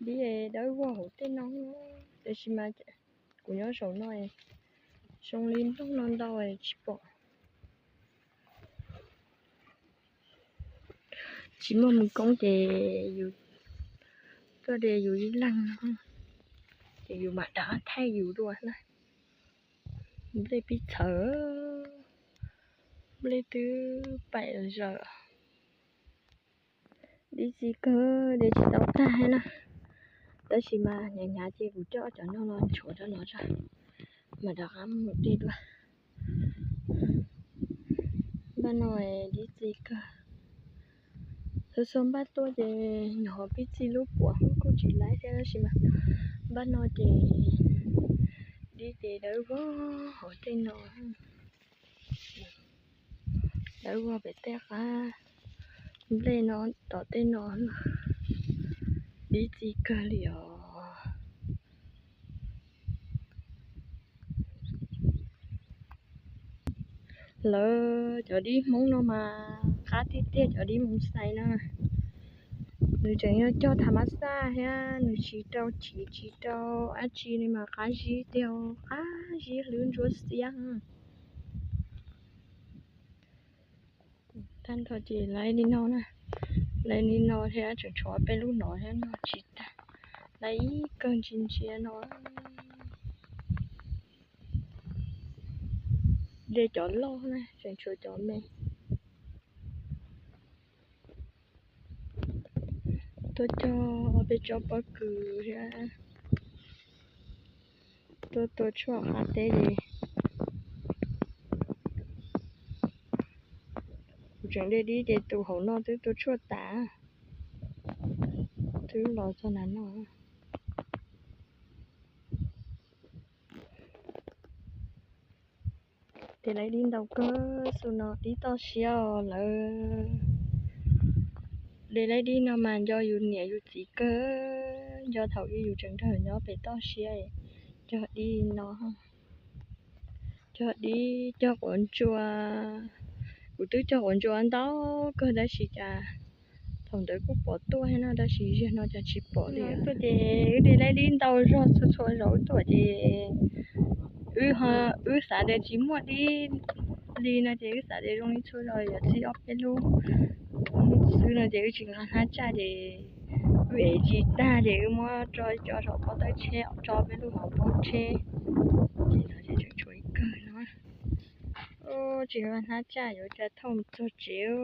Dib dawb vog hauv tej no, tab sis mas kuv nyob saum no, zoo li nplooj no ntau tsis pom. Tsis muaj mus koob ces yus tuaj de yus ib leeg no, ces yus mam rov qab thaij yus dua na. Nplej pib txhawv, nplej twb paim zawm. Dib txi kawg, de tsis tau tag na. Tab sis mas hnyav hnyav ces kuv coj cov no los nchuav rau no tso, mam rov qab mus de dua. Npaj no dib txi kawg. Txhua txhua npaj tuaj ces nyuam qhuav pib txi lub puav kuj tsis laib thiab, tab sis mas npaj no ces dib ces dawb vog hauv tej no, dawb vog pem tej qab nplej no tom tej no, dib txi kawg li os. Lawv cov dib Hmoob no mas qab tiag tiag cov dib mus xais na. Nws tseem yog cog tham mas xaj thiab, nws tsis rau chiv tsis rau dab tsi li mas qab zib tiag, qab zib hlwb ntsuab xiab. Tag nrho ces laib li no na, laib li no thiab tseem tshuav peb lub no thiab no tsis tag, laib ib kawg ntsia ntsia no. De cov loj na, tseem tshuav cov me. Tuaj cog peb tsob pob kws thiab tuaj tua tshuaj qab teb ces kuv tseem de dib ces tus hauv no twb tua tshuaj tas, twb los txog nram no. Ces laib dib ntau kawg xwb no, dib toj siab os lawv. De laib dib no mas nco yus niam yus txiv kawg, nco thaum ub yus tseem nrog nyob pem toj siab, cog dib no, cog dib cog quav ntsuas. Kuv twb cog quav ntsuas ntau kawg tab sis cas thaum ntawd kuj pom tuaj thiab no tab sis zaum no cas tsis pom li. Tuaj ces wb de laib dib ntau zog txhua txhua zaus wb tuaj ces wb xav tias tsis muaj dib li no ces wb xav tias zoo li txhua zaus yuav txi ob peb lub xwb no ces wb tsis nqa hnab tsaj ces wb ev tsis tag ces wb muab tso cov saum pob tawb tsheb, tso peb lub hauv paus tsheb ces no ces tseem tshuav ib kawg no. Tsis nqa hnab tsaj yuav cas thauj mus txog tsev.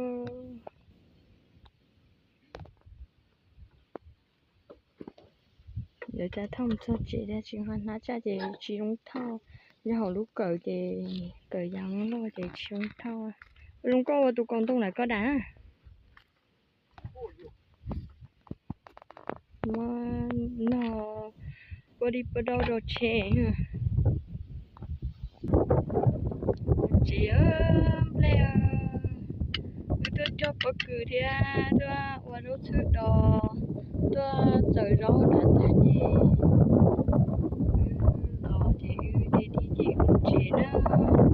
Yuav cas thauj mus txog tsev, tsis nqa hnab tsaj ces tsis zoo thauj. Yog hauv lub kawm ces kawm yas loj ces tsis zoo thauj. Zoo koj ua tus kaus ntoo lawm koj dam. Muab nog pua dib pua dauj rau tsheb. Tsev nplej, wb tuaj cog pob kws thiab tuaj ua zaub txhwb dos, tuaj txaws zaub nram tag ces wb los ces wb de dib ces wb mus tsev na.